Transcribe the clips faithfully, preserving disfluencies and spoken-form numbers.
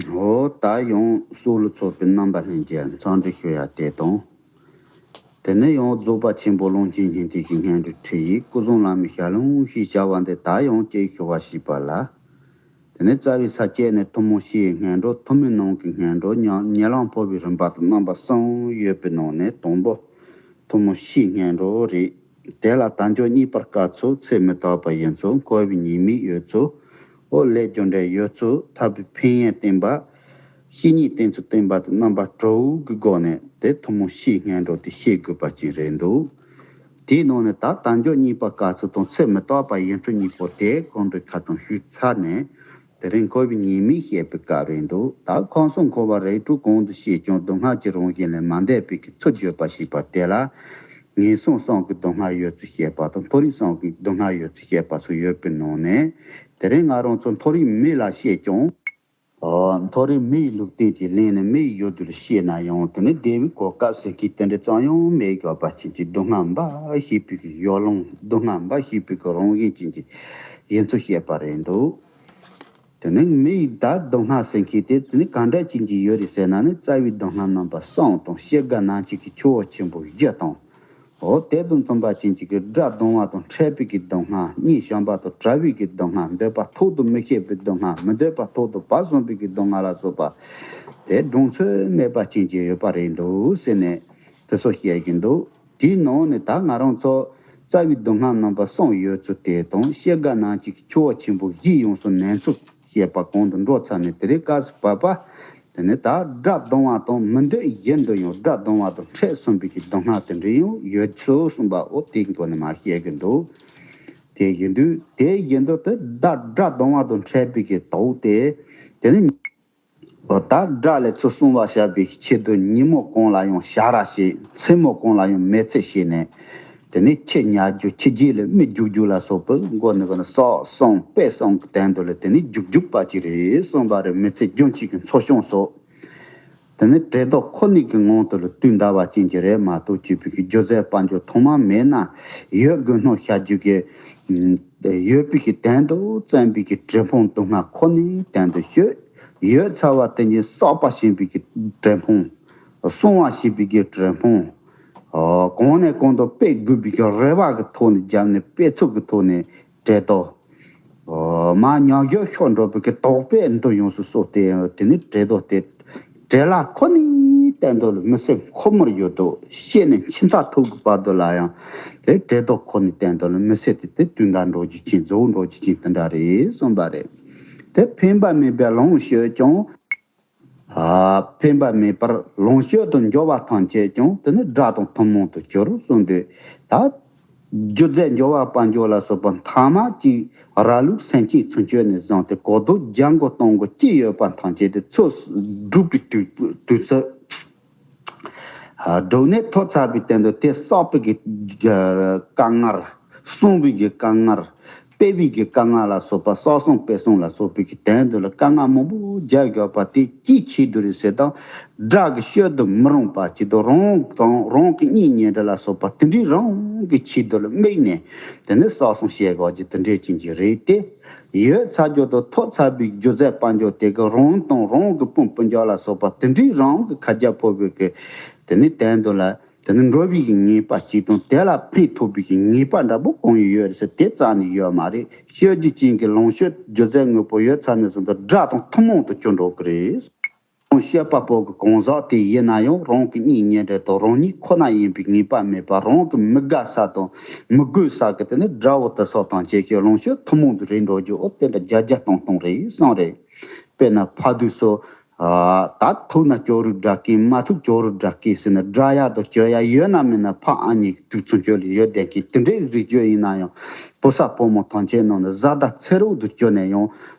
འོ་ད་ཡང་སྲོག་ལ་ཚོགས་པའི་རྣམ་པ་ལྷན་རྒྱས་འཚམས་འདྲི་ཞུ་ཡ་དེ་དང་། དེ་ནས་ཡང་རྫོགས་པ་ཆེན་པོ་ཀློང་ཆེན་སྙིང་ཐིག་གི་སྔོན་འགྲོའི་ཁྲིད་ཡིག་སྐུ་གསུང་བླ་མའི་ཞལ་ལུང་ཞེས་བྱ་བ་འདི་ད་ཡང་གཅིག་ཞུ་བ་ཞུས་པ་ལ། དེ་ནས་རྩ་བའི་ས་བཅད་ནས་ཐུན་མོང་སྤྱིའི་སྔོན་འགྲོ། ཐུན་མོང་ནང་གི་སྔོན་འགྲོ། ཉ་ཉེ་ལམ་འཕོ་བའི་རིམ་པ་དང་རྣམ་པ་གསུམ་ཡོད་པའི་ནང་ནས་དང་པོ་ཐུན་མོང་སྤྱིའི་སྔོན་འགྲོ་རེད། དེ་ལ་དལ་འབྱོར་རྙེད་པར་དཀའ་ཚུལ། ཚེ་མི་རྟག་པ་ཡིན་ཚུལ། འཁོར་བའི་ཉེས་དམིགས་ཡོད་ཚུལ། འོ་ལས་རྒྱུ་འབྲས་ཡོད་ཚུལ། ཐར་པའི་ཕན་ཡོན་བསྟན་པ། བཤེས་གཉེན་བསྟེན་ཚུལ་བསྟན་པ་དང་རྣམ་པ་དྲུག་གི་སྒོ་ནས་དེ་ཐུན་མོང་སྤྱིའི་སྔོན་འགྲོ་དེ་བཤད་དགོས་པ་ཅིག་རེད་འདུག་དེའི་ནང་ནས་ད་དལ་འབྱོར་རྙེད་པར་དཀའ་ཚུལ་དང་ཚེ་མི་རྟག་པ་ཡིན་ཚུལ་གཉིས་པོ་དེ་གོང་དུ་ཁ་ཚོན་ཞུས་ཚར་ནས། དེ་རིང་འཁོར་བའི་ཉེས་དམིགས་བཤད་པའི་སྐབས་རེད་འདུག་ད་ཁམས་གསུམ་འཁོར་བ་རིགས་དྲུག་གང་དུ་སྐྱེས་ཀྱང་། སྡུག་བསྔལ་གྱི་རང་བཞིན་ལས་མ་འདས་པའི་གི་ཚུལ་བརྗོད་པ་ཞེས་པ་དེ་ལ། ངན་སོང་གསུམ་གྱི་སྡུག་བསྔལ་ཡོད་ཚུལ་བཤད་པ་དང་། མཐོ་རིས་གསུམ་གྱི་སྡུག་བསྔལ་ཡོད་ཚུལ་བཤད་པ་སོགས་ཡོད་པའི་ནང་ནས། དེ་རིང་ང་རང་ཚོ་མཐོ་རིས་མི་ལ་བཤད་ཀྱང་། ཨོ། མཐོ་རིས་མིའི་ལུགས་བསྟན་གྱི་གླེང་ནས་མིའི་ཡུལ་དུ་བཤད་ན་ཡང་། དེ་ནི་བདེ་བའི་གོ་སྐབས་ཟེར་མཁན་དེ་འདྲ་ཙམ་ཡང་མེད་དགོས་པ་ཅན་གྱི་སྡུག་བསྔལ་འབའ་ཞིག་པའི་གི་ཡོ་ལང་། སྡུག་བསྔལ་འབའ་ཞིག་པའི་གི་རང་བཞིན་ཅན་གྱི་ཡིན་ཚུལ་བཤད་པ་རེད་འདུག་དེ་ནི་མི་ཡི་བདག་སྡུག་བསྔལ་ཟེར་མཁན་དེ། དེ་ནི་གང་འདྲ་ཅན་གྱི་ཡོད་རེད་ཟེར་ན་ནི། རྩ་བའི་སྡུག་བསྔལ་རྣམ་པ་གསུམ་དང་། སྐྱེ་རྒ་ན་འཆི་གི་ཆུ་བོ་ཆེན་པོ་བཞི་དང་། འོ་དེ་དང་མཐུན་པ་ཅན་གྱི་གི་དགྲ་གདུང་བ་དང་འཕྲད་པའི་གི་སྡུག་བསྔལ། གཉེན་བྱམས་པ་དང་བྲལ་བའི་གི་སྡུག་བསྔལ། འདོད་པ་ཐོག་ཏུ་མི་བཤད་པའི་སྡུག་བསྔལ། མི་འདོད་པ་ཐོག་ཏུ་བབས་སོང་བའི་གི་སྡུག་བསྔལ་ལ་སོགས་པ་དེ་གྲངས་ཚོད་མེད་པ་ཅན་གྱི་ཡོད་པ་རེད་འདུག་ཟེར་ནས་དེ་ཚོ་བཤད་ཀྱི་འདུག་དེའི་ནང་ནས་ད་ང་རང་ཚོ་རྩ་བའི་སྡུག་བསྔལ་རྣམ་པ་གསུམ་ཡོད་ཚུལ་དེ་དང་། སྐྱེ་རྒ་ན་འཆི་གི་ཆུ་བོ་ཆེན་པོ་བཞི་ཡོངས་སུ་ནོན་ཚུལ་བཤད་པ་གོང་དུ་འགྲོ་ཚར་ནས། དེ་རིང་སྐབས་སུ་བབ་པ་དེ་ནི་ད་དགྲ་གདུང་བ་དང་མི་འདོད་བཞིན་དུ་ཡང་དགྲ་གདུང་བ་དང་འཕྲད་སོང་བའི་གི་སྡུག་བསྔལ་དེ་འདྲ་ཡང་ཡོད་ཚུལ་གསུངས་པ། འོ་དེའི་སྒོ་ནས་མར་བཤད་ཀྱི་འདུག་དེ་བཞིན་དུ་དེ་བཞིན་དུ་དེ་དགྲ་དགྲ་གདུང་བ་དང་འཕྲད་པའི་གི་དོགས་དེ་དེ་ནི། ད་དགྲ་ལས་ཚུར་སྲུང་བར་བྱ་བའི་ཆེད་དུ་ཉིན་མོ་གང་ལ་ཡང་ཞ་ར་བྱེད། མཚན་མོ་གང་ལ་ཡང་མེལ་ཚེ་བྱས་ནས། དེ་ནས་ཁྱི་ཉར་རྒྱུ། ཁྱི་རྗེས་ལ་མི་རྒྱུག་རྒྱུ་ལ་སོགས་པའི་མགོ་ནས་གོ་ན་སྲོག་གསུམ་དཔེ་གསུམ་གྱི་དོན་དུ་ལ་དེ་ནས་རྒྱུག་རྒྱུག་པ་ཅིག་རེད་གསུངས་པ་རེད། མི་ཚེ་རྒྱུན་གཅིག་གི་འཚོ་སྐྱོང་སོགས། དེ་ནས་བྲེལ་དོགས་ཁོ་ནའི་གི་ངང་དུ་ལ་དུས་འདའ་བ་ཅན་གྱི་རེད་མ་གཏོགས། སྐྱེས་བུ་གི་རྒྱུ་རྫས་དཔལ་འབྱོར་ཐོག་མ་མེད་ན་ཡོད་དགུ་སྣང་བྱ་རྒྱུ་གི་ཡོད་པའི་གི་དོན་དུ་བརྩམས་པའི་གི་བྲེལ་ཕོངས་སྡུག་བསྔལ་ཁོ་ནའི་དོན་དུ་ཤོད། ཡོད་ཚར་བ་དེ་ཉིད་བསགས་པ་ཞེན་པའི་གི་བྲེལ་ཕོངས། བསྲུང་བ་ཞེན་པའི་གི་བྲེལ་ཕོངས། ཨོ། གོང་ནས་གོང་དུ་སྤེལ་དགོས་པའི་གི་རེ་བ་གི་ཐོག་ནས་བརྒྱབ་ནས་སྤེལ་ཚུལ་གི་ཐོག་ནས་བྲེལ་དོགས། ཨོ། མར་ཉམས་འགྱུར་ཤོར་འགྲོ་བའི་གི་དོགས་པས་མདུན་ཡོངས་སུ་གསོལ་ཏེ། དེ་ནི་བྲེལ་དོགས་དེ་བྲེལ་བ་ཁོ་ནའི་སྟེང་དུ་ལ་མི་སེམས་ཁོ་མོར་ཡོད་དོ། ཤེས་ནས་འཆི་མཐའ་ཐུག་གི་བར་དུ་ལ་ཡང་དེ་བྲེལ་དོགས་ཁོ་ནའི་སྟེང་དུ་ལ་མི་སེམས་དེ་དེ་དུས་འདའ་འགྲོ་རྒྱུ་ཅན། རྫོགས་འགྲོ་རྒྱུ་ཅན་དེ་འདྲ་རེད་གསུངས་པ་རེད། དེ་ཕན་པ་མེད་པའི་ལོངས་སྤྱོད་ཀྱང་། ཨ། ཕན་པ་མེད་པར་ལོངས་སྤྱོད་དུ་འགྱུར་བ་ཐམས་ཅད་ཀྱང་དེ་ནི་དགྲ་དང་ཐུན་མོང་དུ་གྱུར་གསུངས་ཏེ། ད་རྒྱུ་རྫས་འབྱོར་བ་དཔལ་འབྱོར་ལ་སོགས་པ་མཐའ་མ་གཅིག་ར་ལུག་སེམས་ཅན་ཚུན་ཆད་ནས་བཟུང་སྟེ་གོ་ལྡོག་བརྒྱ་མགོ་སྟོང་མགོ་ཅི་ཡོད་པ་ཐམས་ཅད་དེ་ཚུར་སྒྲུབ་པའི་དུས་དུས་ཚོད། ཨ། སྒྲུབ་ནས་ཐོབ་ཚར་བའི་སྟེང་དུ་དེ་བསགས་པའི་གི་དཀའ་ངལ། བསྲུང་བའི་གི་དཀའ་ངལ། སྤེལ་བའི་གི་དཀའ་ངལ་ལ་སོགས་པ། བསགས་བསྲུང་སྤེལ་གསུམ་ལ་སོགས་པའི་གི་དོན་དུ་ལ་དཀའ་ངལ་མང་པོ་རྒྱག་དགོས་པ་དེ་ཅིའི་ཆེད་དུ་རེད་ཟེར་དང་། དགྲ་གི་སྤྱོད་དུ་མི་རུང་བ་ཆེད་དུ། རང་དང་རང་གི་གཉེན་ཉེ་འབྲེལ་ལ་སོགས་པ་དེ་འདྲའི་རང་གི་ཆེད་དུ་ལ་དམིགས་ནས། དེ་ནས་བསགས་བསྲུང་བྱེད་དགོས་ཀྱི་དེ་འདྲའི་ཅན་གྱི་རེད་དེ། ཡོད་ཚར་རྒྱུ་དང་ཐོབ་ཚར་བའི་རྒྱུ་རྫས་དཔལ་འབྱོར་དེ་གི་རང་དང་རང་གི་སྤུན་སྤུན་ཀྱག་ལ་སོགས་པ་དེ་འདྲའི་རང་གི་ཁ་རྒྱ་ཕོག་པའི་གི་དེ་ནི་དོན་དུ་ལ། དེ་ནི་འགྲོ་བའི་གི་ངེས་པ་གཅིག་དང་། དེ་ལ་ཕན་ཐོགས་པའི་གི་ངེས་པ་འདྲ་པོ་གང་ཡང་ཡོད་རེད་ཟེར་དེ་རྩ་ནས་ཡོད་མ་རེད། སྤྱོད་རྒྱུ་ཅན་གྱི་ལོངས་སྤྱོད་རྒྱུ་རྫས་དངོས་པོ་ཡོད་ཚར་ནས་བཟུང་སྟེ་དགྲ་དང་ཐུན་མོང་དུ་གྱུར་འགྲོ་གི་རེད། སྤྱོད་པ་པོ་གི་གང་ཟག་དེ་ཡིན་ན་ཡང་། རང་གི་གཉེན་ཉེ་འབྲེལ་དང་རང་ཉིད་ཁོ་ན་ཡིན་པའི་ངེས་པ་མེད་པ། རང་གི་མི་དགའ་ས་དང་མི་དགོས་ས་གི་དེ་ནི་དགྲ་བོ་དེ་ཚོ་དང་བཅས་ཀྱི་ལོངས་སྤྱོད་ཐུན་མོང་དུ་རེད་འགྲོ་རྒྱུ། འོ་དེ་འདྲ་བརྒྱ་བརྒྱ་སྟོང་སྟོང་རེད་གསུངས་རེད། དཔེར་ན་ཕ་དུས་སུ། ཨ། ད་ཐུག་ན་སྐྱོ་རུ་དགའ་གི། མ་ཐུག་སྐྱོ་རུ་དགའ་གི་ཟེར་ན། དགྲ་ཡག་དང་སྐྱོ་ཡག་ཡོད་ན་མེད་ན་ཕ་ཨ་མྱེས་དུས་ཚོད་སྐྱོ་ལ་ཡོད་བསྡད་གི། དེ་འདྲའི་རིགས་སྐྱོ་ཡིན་ན་ཡང་བུ་ཚ་བུ་མོ་ཐམས་ཅད་ནང་ནས་བཟའ་ཟླ་ཚེ་རོགས་དུ་སྐྱོ་ནས་ཡང་།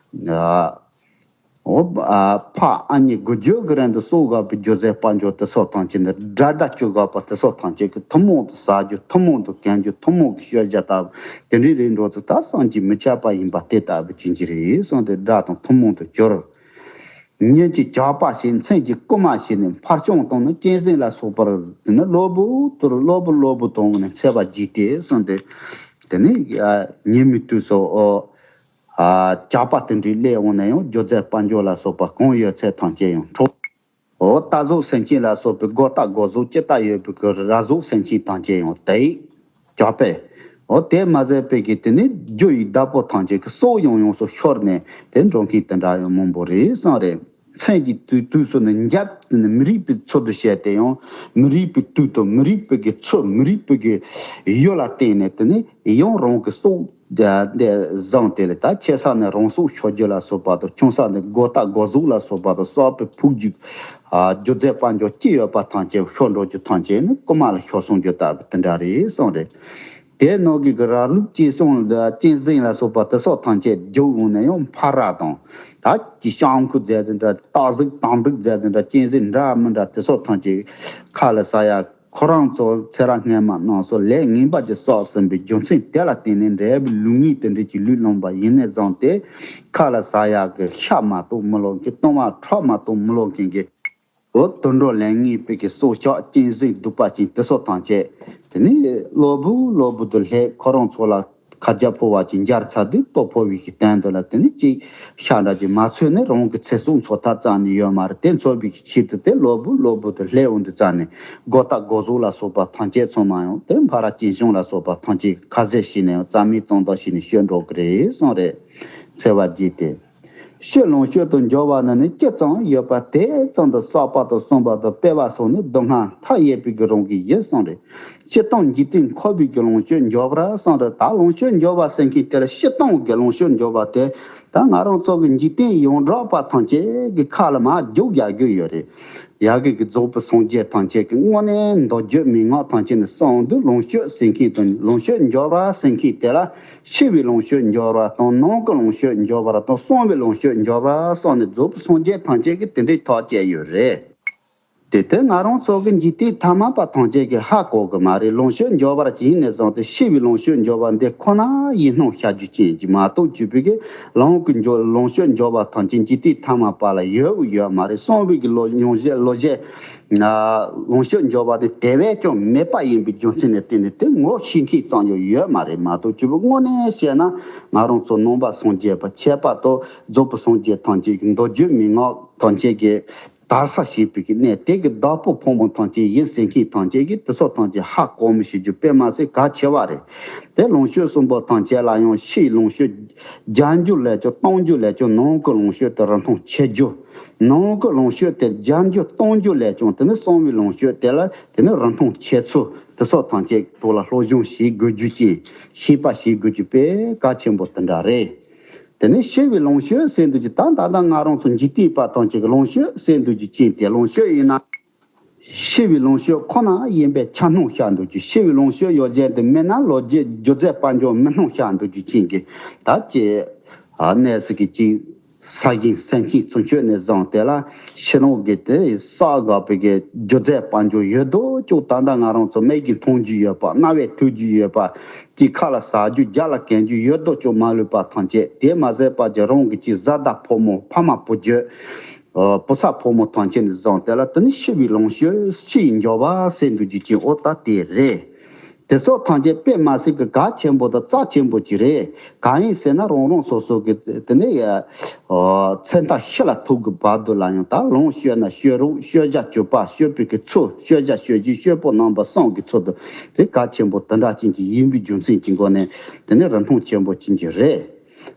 ཨ། འོ། ཨ། ཕ་ཨ་མྱེས་དགུ་བརྒྱུད་ཀྱི་རིང་དུ་གསོག་དགོས་པའི་རྒྱུ་རྫས་དཔལ་འབྱོར་དེ་ཚོ་ཐམས་ཅད་ནི་དགྲ་ཟླ་སྐྱོ་དགོས་པ་དེ་ཚོ་ཐམས་ཅད་ཀྱི་ཐུན་མོང་དུ་ཟ་རྒྱུ། ཐུན་མོང་དུ་གོན་རྒྱུ། ཐུན་མོང་གི་ཤོད་རྒྱུ་ལྟ་བུ་དེ་འདྲའི་རིགས་འགྲོ་ཚུལ་ད་བསམ་གྱིས་མི་ཁྱབ་པ་ཡིན་པ་དེ་ལྟ་བུ་ཅན་གྱི་རེད་གསུངས་ཏེ། དགྲ་དང་ཐུན་མོང་དུ་གྱུར། ཉིན་གྱི་ཇག་པ་བྱེད། མཚན་གྱི་རྐུན་མ་བྱེད་ནས་ཕར་ཕྱོགས་དང་ནི་གཅན་གཟན་ལ་སོགས་པར་དེ་ནི་གློ་བུར་དུ་གློ་བུར་གློ་བུར་དུ་འོང་ནས་འཚེ་བ་བགྱིས་ཏེ་གསུངས་ཏེ། དེ་ནི་ཉི་མའི་དུས་སུ། ཨོ། ཨ་ཇག་པ་དེ་འདྲའི་སླེབས་འོང་ན་ཡང་སྒྱུ་རྩལ་དཔལ་འབྱོར་ལ་སོགས་པ་གང་ཡོད་ཚད་ཐམས་ཅད་ཡང་འཕྲོག། འོ་རྟ་ཟོག་སེམས་ཅན་ལ་སོགས་པའི་སྒོ་རྟ་སྒོ་ཟོག་ཅི་ལྟར་ཡོད་པའི་གི་ར་ཟོག་སེམས་ཅན་ཐམས་ཅད་ཡང་དེ་ཡིས་ཇག་པས། འོ་དེ་མ་ཟད་པའི་གི་དེ་ནི་རྒྱུ་ཡི་བདག་པོ་ཐམས་ཅད་ཀྱི་སྲོག་ཡང་ཡོངས་སུ་ཤོར་ནས་དེ་འགྲོ་མཁན་དེ་འདྲ་ཡང་མང་པོ་རེད་གསུངས་རེད། མཚན་གྱི་དུས་དུས་སུ་ནི་འཇབ་དེ་ནི་མི་རིགས་པའི་ཚུལ་དུ་བྱས་ཏེ་ཡང་མི་རིགས་པའི་དུས་དང་མི་རིགས་པའི་གི་ཚུལ་མི་རིགས་པའི་གི་ཡུལ་ལ་བརྟེན་ནས་དེ་ནི་ཡང་རང་གི་སྲོག་འདི་བཟུང་དེ་ལ་ད་ཆེ་ས་ནས་རང་སྲོག་ཤོར་རྒྱུ་ལ་སོགས་པ་དང་ཆུང་ས་ནས་སྒོ་རྟ་སྒོ་ཟོག་ལ་སོགས་པ་དང་གསོག་པའི་ཕུགས་རྒྱུ་སྒྱུ་རྩལ་དཔལ་འབྱོར་ཅི་ཡོད་པ་ཐམས་ཅད་ཤོར་འགྲོ་རྒྱུ་ཐམས་ཅད་ནི་རྐུ་མ་ལ་ཤོར་སོང་རྒྱུ་ལྟ་བུ་དེ་འདྲ་རེད་གསུངས་རེད། དེ་ནང་གི་གི་ར་ལུག་གཅན་གཟན་ལ་གཅན་གཟན་ལ་སོགས་པ་དེ་སོགས་ཐམས་ཅད་རྒྱུག་འོང་ན་ཡང་འཕར་ར་དང་། ད་ཀྱི་ཤང་ཁུ་མཛད་ཟིན་འདྲ་སྟག་གཟིག་དང་འབིག་མཛད་ཟིན་འདྲ་གཅན་གཟན་འདྲ་མི་འདྲ་དེ་སོགས་ཐམས་ཅད་ཁ་ལ་ཟ་ཡ། ཁོ་རང་ཚོ་ཚེ་རབས་སྔ་མ་རྣམས་སུ་ལས་ངན་པ་ཅིག་བསགས་ཟིན་པའི་རྒྱུ་མཚན་དེ་ལ་བརྟེན་ནས་འབྲས་བུ་ལུས་ངན་དེ་འདྲ་ཅིག་ལུས་བླངས་པ་ཡིན་ནས་བཟུང་སྟེ་ཁ་ལ་ཟ་ཡ་གི་ཤ་མ་གཏོགས་མི་ལོ་མཁན། བཏུང་བ་ཁྲག་མ་གཏོགས་མི་ལོ་མཁན་གྱི། འོ་དུད་འགྲོ་ལས་ངན་པའི་གི་སྲོག་ཆགས་གཅན་གཟན་གདུག་པ་ཅན་དེ་སོགས་ཐམས་ཅད་དེ་ནི་གློ་བུར་གློ་བུར་དུ་ལྷས་ཁོ་རང་ཚོ་ལ་ཁ་རྒྱ་ཕོ་བ་ཅིག་འབྱར་ཚར་དུས་ལྟོ་ཕོ་བའི་གི་སྟེང་དུ་ལ་དེ་ནི་ཅིག་ཤ་འདྲ་ཅིག་མ་ཚོས་ནས་རང་གི་ཚེ་སྲོག་འཚོ་ཐབས་རྩ་ནས་ཡོད་མ་རེད། དེ་འཚོ་བའི་གི་ཆེད་དུ་དེ་གློ་བུར་གློ་བུར་དུ་ལྷས་འོང་དུས་རྩ་ནས་སྒོ་རྟ་སྒོ་ཟོག་ལ་སོགས་པ་ཐམས་ཅད་ཚང་མ་ཡང་དེ་འཕར་ར་གཅིན་གཞོང་ལ་སོགས་པ་ཐམས་ཅད་ཁ་ཟས་བྱས་ནས་ཡང་རྩ་མེད་གཏོང་དག་བྱས་ནས་ཤོར་འགྲོ་གི་རེད་གསུངས་རེད། འཚེ་བ་བརྒྱད་དེ། ཕྱི་ལོངས་སྤྱོད་དུ་འབྱོར་བ་ནི་ནི་ཅི་ཙམ་ཡོད་པ་དེ་ཙམ་དུ་བསགས་པ་དང་བསམ་པ་དང་སྤེལ་བ་སོགས་ནི་སྡུག་བསྔལ་མཐའ་ཡས་པའི་གི་རང་གི་ཡིད་གསུངས་རེད། སྤྱིར་བཏང་འཇིག་རྟེན་འཁོར་བའི་གི་ལོངས་སྤྱོད་འབྱོར་བ་གསུངས་རེད། ད་ལོངས་སྤྱོད་འབྱོར་བ་ཟེར་མཁན་དེ་ལ་སྤྱིར་བཏང་གི་ལོངས་སྤྱོད་འབྱོར་བ་དེ་ད་ང་རང་ཚོ་གི་འཇིག་རྟེན་ཡོངས་གྲགས་པ་ཐམས་ཅད་ཀྱི་ཁ་ལ་མར་རྒྱུག་རྒྱག་རྒྱུ་ཡོད་རེད། ཡ་གི་གི་རྫོགས་པའི་སངས་རྒྱས་ཐམས་ཅད་ཀྱི་དངོས་གནས་མདོ་རྒྱུད་མན་ངག་ཐམས་ཅད་ནས་གསུངས་དུས་ལོངས་སྤྱོད་ཟེར་མཁན་དང་ལོངས་སྤྱོད་འབྱོར་བ་ཟེར་མཁན་དེ་ལ། ཕྱི་བའི་ལོངས་སྤྱོད་འབྱོར་བ་དང་ནང་གི་ལོངས་སྤྱོད་འབྱོར་བ་དང་གསང་བའི་ལོངས་སྤྱོད་འབྱོར་བ་སོགས་ནས་རྫོགས་པའི་སངས་རྒྱས་ཐམས་ཅད་ཀྱིས་དེ་འདྲའི་ཐག་བཅད་ཡོད་རེད། དེ་ལྟར་ང་རང་ཚོ་གི་འཇིག་རྟེན་ཐ་མལ་པ་ཐམས་ཅད་ཀྱིས་ཧ་གོ་གི་མ་རེད། ལོངས་སྤྱོད་འབྱོར་བ་ཅིག་ཡིན་ནས་བཟུང་སྟེ་ཕྱི་བའི་ལོངས་སྤྱོད་འབྱོར་བ་འདི་ཁོ་ན་ཡིད་སྣང་བྱ་རྒྱུ་ཅན་གྱི་མ་གཏོགས་བཅུ་པའི་གི་ལོངས་ཀྱི་འབྱོར་ལོངས་སྤྱོད་འབྱོར་བ་ཐམས་ཅད་འཇིག་རྟེན་ཐ་མལ་པ་ལ་ཡོད་ཡོད་མ་རེད། གསང་བའི་གི་ལོ་ལོངས་སྤྱོད་ལོ་རྒྱུས། ལོངས་སྤྱོད་འབྱོར་བ་དེ་དེ་བས་ཀྱང་མེད་པ་ཡིན་པའི་རྒྱུ་མཚན་ནས་བརྟེན་ནས་དེ་ངོ་ཤེས་མཁན་ཙམ་ཡང་ཡོད་མ་རེད་མ་གཏོགས་སྤྱི་བོ་དངོས་གནས་བཤད་ན་ང་རང་ཚོ་ནང་པ་སངས་རྒྱས་པ་ཁྱད་པར་དུ་རྫོགས་པའི་སངས་རྒྱས་ཐམས་ཅད་ཀྱི་མདོ་རྒྱུད་མན་ངག་ཐམས་ཅད་ཀྱི་དར་ས་ཞེས་པའི་གི་གནས་དེ་གི་བདག་པོ་ཕོ་མོ་ཐམས་ཅད་ཡིན་ཟེར་མཁན་ཐམས་ཅད་ཀྱིས་དེ་ཚོ་ཐམས་ཅད་ཧ་གོ་མི་ཤེས་རྒྱུ་དཔེ་མ་སྲིད་གལ་ཆེ་བ་རེད། དེ་ལོངས་སྤྱོད་གསུམ་པོ་ཐམས་ཅད་ལ་ཡང་ཕྱིའི་ལོངས་སྤྱོད་རྒྱག་རྒྱུ་ལས་ཀྱང་གཏོང་རྒྱུ་ལས་ཀྱང་ནང་གི་ལོངས་སྤྱོད་དེ་རིན་ཐང་ཆེ་རྒྱུ། ནང་གི་ལོངས་སྤྱོད་དེ་རྒྱག་རྒྱུ་གཏོང་རྒྱུ་ལས་ཀྱང་དེ་ནི་གསང་བའི་ལོངས་སྤྱོད་དེ་ལ་དེ་ནི་རིན་ཐང་ཆེ་ཚུལ་དེ་སོགས་ཐམས་ཅད་ཐོག་ལ་སློབ་སྦྱོང་བྱེད་དགོས་རྒྱུ་ཅན་ཤེས་པ་བྱེད་དགོས་རྒྱུ་དཔེ་གལ་ཆེན་པོ་དེ་འདྲ་རེད། དེ་ནི་ཕྱི་བའི་ལོངས་སྤྱོད་ཟེར་འདུག་རྒྱུ་ད་ད་ལྟ་ང་རང་ཚོ་འཇིག་རྟེན་པ་ཐམས་ཅད་ཀྱི་ལོངས་སྤྱོད་ཟེར་འདུག་རྒྱུ་ཅན་དེ་ལོངས་སྤྱོད་ཡིན་ན། ཕྱི་བའི་ལོངས་སྤྱོད་ཁོ་ན་ཡིན་པའི་ཆ་སྣང་བཤད་འདུག་རྒྱུ། ཕྱི་བའི་ལོངས་སྤྱོད་ཡོད་ཅན་དེ་མེད་ན་ལོ་རྒྱུས་སྒྱུ་རྩལ་དཔལ་འབྱོར་མི་སྣང་བཤད་འདུག་རྒྱུ་ཅན་གྱི་ད་ཀྱི་ཨ་གནས་སུ་གི་ཅིག་ས་ཞིང་སེམས་ཅན་ཚུན་ཆོད་ནས་བཟུང་དེ་ལ་ཕྱི་ནང་གི་དེ་བསགས་དགོས་པའི་གི་སྒྱུ་རྩལ་དཔལ་འབྱོར་ཡོད་དོ་ཅོག་ད་ལྟ་ང་རང་ཚོ་མིག་གིས་མཐོང་རྒྱུ་ཡོད་པ་རྣ་བས་ཐོས་རྒྱུ་ཡོད་པ་ཀྱི་ཁ་ལ་ཟ་རྒྱུ་རྒྱ་ལ་གན་རྒྱུ་ཡོད་དོ་ཅོག་མ་ལུས་པ་ཐམས་ཅད་དེ་མ་ཟད་པ་ཀྱི་རང་གི་ཅིག་བཟའ་ཟླ་ཕོ་མོ་ཕ་མ་བུ་རྒྱུད། ཨོ། བུ་ཚ་ཕོ་མོ་ཐམས་ཅད་ནས་བཟུང་དེ་ལ་དེ་ནི་ཕྱི་བའི་ལོངས་སྤྱོད་ཕྱིའི་འབྱོར་བ་ཟེར་འདུག་རྒྱུ་ཅན་ཨོ་ད་དེ་རེད། དེ་སོགས་ཐམས་ཅད་དཔེ་མ་སྲིད་ཀྱི་གལ་ཆེན་པོ་དང་རྩ་ཆེན་པོ་ཅིག་རེད། གང་ཡིན་ཟེར་ན་རང་རང་སོ་སོ་གི་དེ་ནི་ཨོ་མཚན་རྟགས་ཤི་ལ་ཐུག་གི་བར་དུ་ལ་ཡང་ད་ལོངས་སྤྱོད་ན་སྤྱོད་རུང་སྤྱོད་བྱ་སྤྱོད་པ་སྤྱོད་པའི་གི་ཚུལ་སྤྱོད་བྱ་སྤྱོད་བྱེད་སྤྱོད་པོ་རྣམ་པ་གསུམ་གི་ཚུལ་དུ་དེ་གལ་ཆེན་པོ་དེ་འདྲ་ཅན་གྱི་ཡིན་པའི་རྒྱུ་མཚན་གྱི་སྒོ་ནས་དེ་ནི་རིན་ཐང་ཆེན་པོ་ཅན་གྱི་རེད།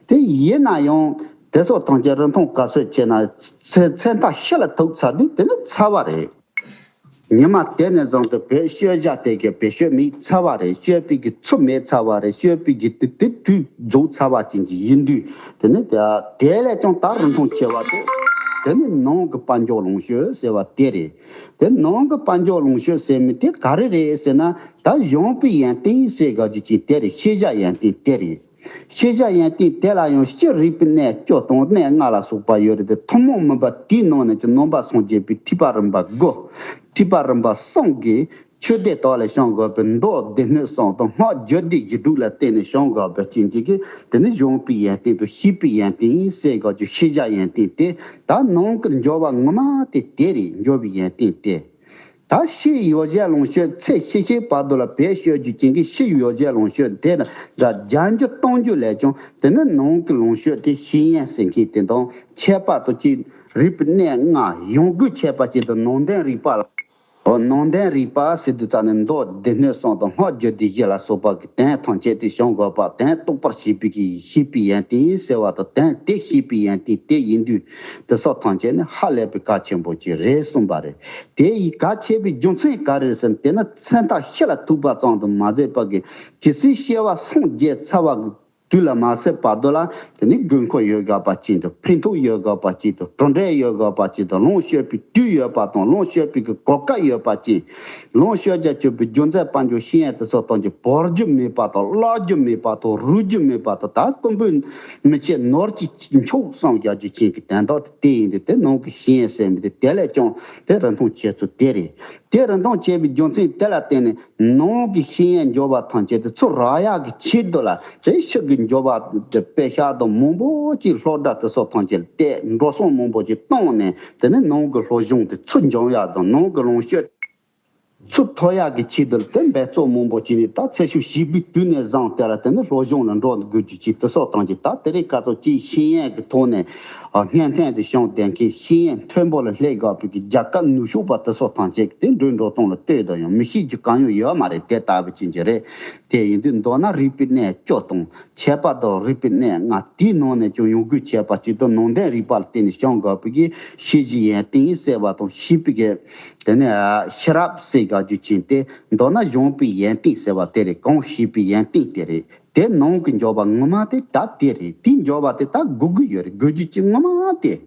དེ་ཡིན་ན་ཡང་། དེ་སོགས་ཐམས་ཅད་རིན་ཐང་ག་ཚོད་ཆེ་ན། ཚེ་མཚན་རྟགས་ཤི་ལ་ཐུག་ཚར་དུས་དེ་ནི་ཚར་བ་རེད། ཉི་མ་དེ་ནས་བཟུང་སྟེ་བེད་སྤྱོད་བྱ་དེ་གའི་བེད་སྤྱོད་མེད་ཚར་བ་རེད། སྤྱོད་པའི་གི་ཚུལ་མེད་ཚར་བ་རེད། སྤྱོད་པའི་གི་དེ་དེ་དུས་རྫོགས་ཚར་བ་ཅན་གྱི་ཡིན་དུས་དེ་ནི་དེ་དེ་ལས་ཀྱང་ད་རིན་ཐང་ཆེ་བ་དེ་དེ་ནི་ནང་གི་དཔལ་འབྱོར་ལོངས་སྤྱོད་ཟེར་བ་དེ་རེད། དེ་ནང་གི་དཔལ་འབྱོར་ལོངས་སྤྱོད་ཟེར་མི་དེ་ག་རེ་རེད་ཟེར་ན་ད་གཞོམ་པའི་ཡོན་ཏན་ཟེར་དགོས་རྒྱུ་ཅིག་དེ་རེད། ཤེས་བྱ་ཡོན་ཏན་དེ་རེད། ཤེས་བྱ་ཡོན་ཏན་དེ་ལ་ཡང་སྤྱིར་རིག་པའི་གནས་བཅུ་དང་གནས་ལྔ་ལ་སོགས་པ་ཡོད་རེད་དེ་ཐུན་མོང་མིན་པ་དེའི་ནང་ནས་ཀྱང་ནང་པ་སངས་རྒྱས་པའི་ཐེག་པ་རིམ་པ་དགུ། ཐེག་པ་རིམ་པ་གསུམ་གྱི་ཆོས་སྡེ་དག་ལས་བྱུང་དགོས་པའི་མདོ་སྡེ་སྣོད་གསུམ་དང་སྔགས་རྒྱུད་སྡེ་བཞི་དྲུག་ལ་བརྟེན་ནས་བྱུང་དགོས་པའི་རྐྱེན་གྱིས་དེ་ནི་གཞོམ་པའི་ཡོན་ཏན་དང་ཤེས་པའི་ཡོན་ཏན་ཟེར་དགོས་ཀྱི་ཤེས་བྱ་ཡོན་ཏན་དེ་ད་ནང་གི་འབྱོར་བ་ངོ་མ་དེ་དེ་རེད། འབྱོར་བའི་ཡོན་ཏན་དེ། ད་ཕྱིའི་ཡོ་བྱད་ལོངས་སྤྱོད་ཚེ་ཤི་ཤི་བར་དུ་ལ་བེད་སྤྱོད་རྒྱུ་ཅན་གྱི་ཕྱིའི་ཡོ་བྱད་ལོངས་སྤྱོད་དེ་འདྲ་བརྒྱ་འགྱུར་སྟོང་འགྱུར་ལས་ཀྱང་དེ་ནི་ནང་གི་ལོངས་སྤྱོད་དེ་ཤེས་ཡོན་ཟེར་མཁན་དེ་དང་ཁྱད་པར་དུ་ཅིག་རིག་པའི་གནས་ལྔ་ཡོངས་རྒུད་ཁྱད་པར་ཅན་དུ་ནང་དོན་རིག་པ་ལ། འོ་ནང་དོན་རིག་པ་ཟེར་དུས་ཙམ་ནས་མདོ་སྡེ་སྣོད་གསུམ་དང་སྔགས་རྒྱུད་སྡེ་བཞི་ལ་སོགས་པ་གི་དོན་ཐམས་ཅད་དེ་སྦྱང་དགོས་པ་དོན་རྟོགས་པར་བྱེད་པའི་གི་ཤེས་པའི་ཡོན་ཏན་ཟེར་བ་དང་དོན་དེ་ཤེས་པའི་ཡོན་ཏན་དེ་ཡིན་དུས་དེ་སོགས་ཐམས་ཅད་ནི་ཧ་ལས་པའི་གལ་ཆེན་པོ་ཅིག་རེད་གསུངས་པ་རེད། དེ་ཡི་གལ་ཆེ་བའི་རྒྱུ་མཚན་ག་རེ་རེད་ཟེར་ན་དེ་ནི་མཚན་རྟགས་ཤི་ལ་ཐུག་པ་ཙམ་དུ་མ་ཟད་པ་གི་ཇི་སྲིད་སྐྱེ་བ་སངས་རྒྱས་ཚར་བ་གི་དུས་ལ་མ་ཟད་བར་དུ་ལ་དེ་ནི་དགོས་མཁོ་ཡོད་དགོས་པ་ཅན་དང་ཕན་ཐོགས་ཡོད་དགོས་པ་ཅན་དང་གྲུབ་འབྲས་ཡོད་དགོས་པ་ཅན་དང་ལོངས་སྤྱོད་པའི་དུས་ཡོད་པ་དང་ལོངས་སྤྱོད་པའི་གི་གོ་སྐབས་ཡོད་པ་ཅན། ལོངས་སྤྱོད་བྱ་སྤྱོད་པའི་རྒྱུ་མཚན་དཔལ་འབྱོར་ཤེས་ཡོན་དེ་ཚོ་དང་གི་བོར་རྒྱུ་མེད་པ་དང་བརླག་རྒྱུ་མེད་པ་དང་རུལ་རྒྱུ་མེད་པ་དང་ད་ཀུན་པོའི་མི་ཆེ་ནོར་གྱི་མཆོག་བསམ་རྒྱག་རྒྱུ་ཅན་གྱི་དོན་དག་དེ་ཡིན་ཏེ་དེ་ནང་གི་ཤེས་ཡོན་ཟེར་མི་དེ་དེ་ལས་ཀྱང་དེ་རིན་ཐང་ཆེ་ཚུལ་དེ་རེད། དེ་རིན་ཐང་ཆེ་བའི་རྒྱུ་མཚན་དེ་ལ་བརྟེན་ནས་ནང་གི་ཤེས་ཡོན་འབྱོར་བ་ཐམས་ཅད་དེ་ཚུར་རག་ཡག་གི་ཆེད་དུ་ལ་དེ་ཕྱི་གི་འབྱོར་བ་དེ་དཔེ་ཤག་དང་མང་པོ་ཅིག་སློབ་གྲྭ་དེ་སོགས་ཐམས་ཅད་ལ་བལྟས་འགྲོ་སོང་མང་པོ་ཅིག་བཏང་ནས་དེ་ནས་ནང་གི་སློབ་སྦྱོང་དེ་ཚུར་འབྱོར་ཡག་དང་ནང་གི་ལོངས་སྤྱོད་ཚུར་ཐོབ་ཡག་གི་ཆེད་དུ་དེ་འབད་རྩོལ་མང་པོ་བྱས་ནས་ད་ཚེ་ཤུགས་ཞིག་པའི་དུས་ནས་བཟུང་སྟེ་ལ་དེ་ནས་སློབ་སྦྱོང་ལ་འགྲོ་དགོས་རྒྱུ་ཅིག་དེ་སོགས་ཐམས་ཅད་ད་དེ་རིང་ཁ་སང་ཅིག་ཤེས་ཡོན་གྱི་ཐོག་ནས་ཨ་སྔོན་ཐོན་དུ་བྱུང་བསྡད་མཁན་ཤེས་ཡོན་མཐོན་པོ་ལ་སླེབས་དགོས་པའི་གི་རྒྱལ་ཁབ་ནུབ་ཕྱོགས་པ་དེ་སོགས་ཐམས་ཅད་དེ་འགྲོ་སྟངས་ལ་ལྟོས་དང་ཡང་མི་ཤེས་རྒྱུ་གང་ཡང་ཡོད་མ་རེད། དེ་ལྟ་བུ་ཅན་གྱི་རེད། དེ་ཡིན་དུས་མདོར་ན་རིག་པའི་གནས་བཅུ་དང་ཁྱད་པར་དུ་རིག་པའི་གནས་ལྔ་དེའི་ནང་ནས་ཀྱང་ཡོངས་རྒུད་ཁྱད་པར་ཅན་དང་ནང་དོན་རིག་པ་ལ་བརྟེན་ནས་བྱུང་དགོས་པའི་གི་ཤེས་བྱའི་ཡོན་ཏན་ཟེར་བ་དང་ཤེས་པའི་གི་དེ་ནས་ཤེས་རབ་ཟེར་དགོས་རྒྱུ་ཅན་དེ་མདོར་ན་གཞོན་པའི་ཡོན་ཏན་ཟེར་བ་དེ་རེད། གང་ཤེས་པའི་ཡོན་ཏན་དེ་རེད། དེ་ནང་གི་འབྱོར་བ་ངོ་མ་དེ་ད་དེ་རེད། དེའི་འབྱོར་བ་དེ་ད་དགོས་ཀྱི་ཡོད་རེད། དགོས་རྒྱུ་ཅན་ངོ་མ་དེ།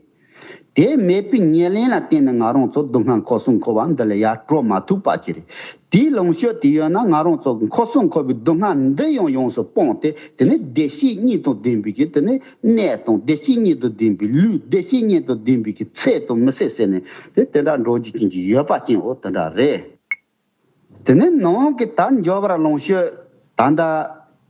དེ་མེད་པའི་ཉེར་ལེན་ལ་བརྟེན་ནས་ང་རང་ཚོ་སྡུག་བསྔལ་འཁོར་གསུམ་འཁོར་བ་འདི་ལས་ཡར་གྲོལ་མ་ཐུབ་པ་ཅིག་རེད། དེའི་ལོངས་སྤྱོད་དེ་ཡོད་ན་ང་རང་ཚོ་གི་འཁོར་གསུམ་འཁོར་བའི་སྡུག་བསྔལ་འདི་ཡང་ཡོངས་སུ་སྤངས་ཏེ་དེ་ནས་བདེ་སྐྱིད་གཉིས་དང་ལྡན་པའི་གི་དེ་ནས་གནས་དང་བདེ་སྐྱིད་གཉིས་དང་ལྡན་པའི་ལུས་བདེ་སྐྱིད་གཉིས་དང་ལྡན་པའི་གི་ཚེ་དང་མི་ཚེ་ཟེར་ནས་དེ་དེ་འདྲ་འགྲོ་རྒྱུ་ཅན་གྱི་ཡོད་པ་ཅན་འོ་དེ་འདྲ་རེད། དེ་ནས་ནང་གི་ད་འབྱོར་བར་ལོངས་སྤྱོད་ད་ལྟ་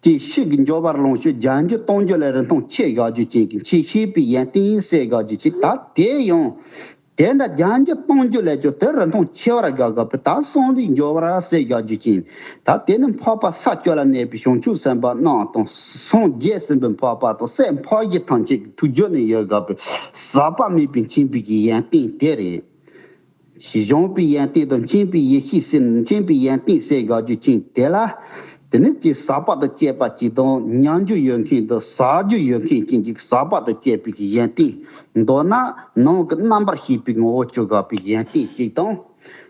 ཀྱི་ཕྱི་གི་འབྱོར་བར་ལོངས་སྤྱོད་བརྒྱ་འགྱུར་སྟོང་འགྱུར་ལས་རིན་ཐང་ཆེ་དགོས་རྒྱུ་ཅན་གྱི་ཆེས་ཤེས་པའི་ཡོན་ཏན་ཟེར་དགོས་རྒྱུ་ཅན་ད་དེ་ཡང་དེ་འདྲ་བརྒྱ་འགྱུར་སྟོང་འགྱུར་ལས་ཀྱང་དེ་རིན་ཐང་ཆེ་བར་དགོས་དགོས་པའི་ད་གསང་བའི་འབྱོར་བར་ཟེར་དགོས་རྒྱུ་ཅན་ད་དེ་ནི་འཕགས་པ་ས་བཅུ་ལ་གནས་པའི་བྱང་ཆུབ་སེམས་དཔའ་རྣམས་དང་སངས་རྒྱས་ཟིན་པའི་འཕགས་པ་དང་སྲས་འཕགས་བཞི་ཐམས་ཅད་ཀྱི་ཐུགས་རྒྱུད་ནས་ཡོད་དགོས་པའི་ཟག་པ་མེད་པའི་མཁྱེན་པའི་གི་ཡོན་ཏན་དེ་རེད། གཞོན་པའི་ཡོན་ཏན་དང་མཁྱེན་པའི་ཡེ་ཤེས་ཟེར་མཁྱེན་པའི་ཡོན་ཏན་ཟེར་དགོས་རྒྱུ་ཅན་དེ་ལ། དེ་ནི་ཅིག་ཟག་པ་དང་བཅས་པ་ཅིག་དང་མྱང་རྒྱུ་ཡོད་མཁན་དང་ཟ་རྒྱུ་ཡོད་མཁན་ཅན་གྱི་ཟག་པ་དང་བཅས་པའི་གི་ཡོན་ཏན། མདོར་ན་ནང་གི་རྣམ་པར་ཤེས་པའི་ངོ་བོ་བཅུ་དགོས་པའི་ཡོན་ཏན་ཅིག་དང་།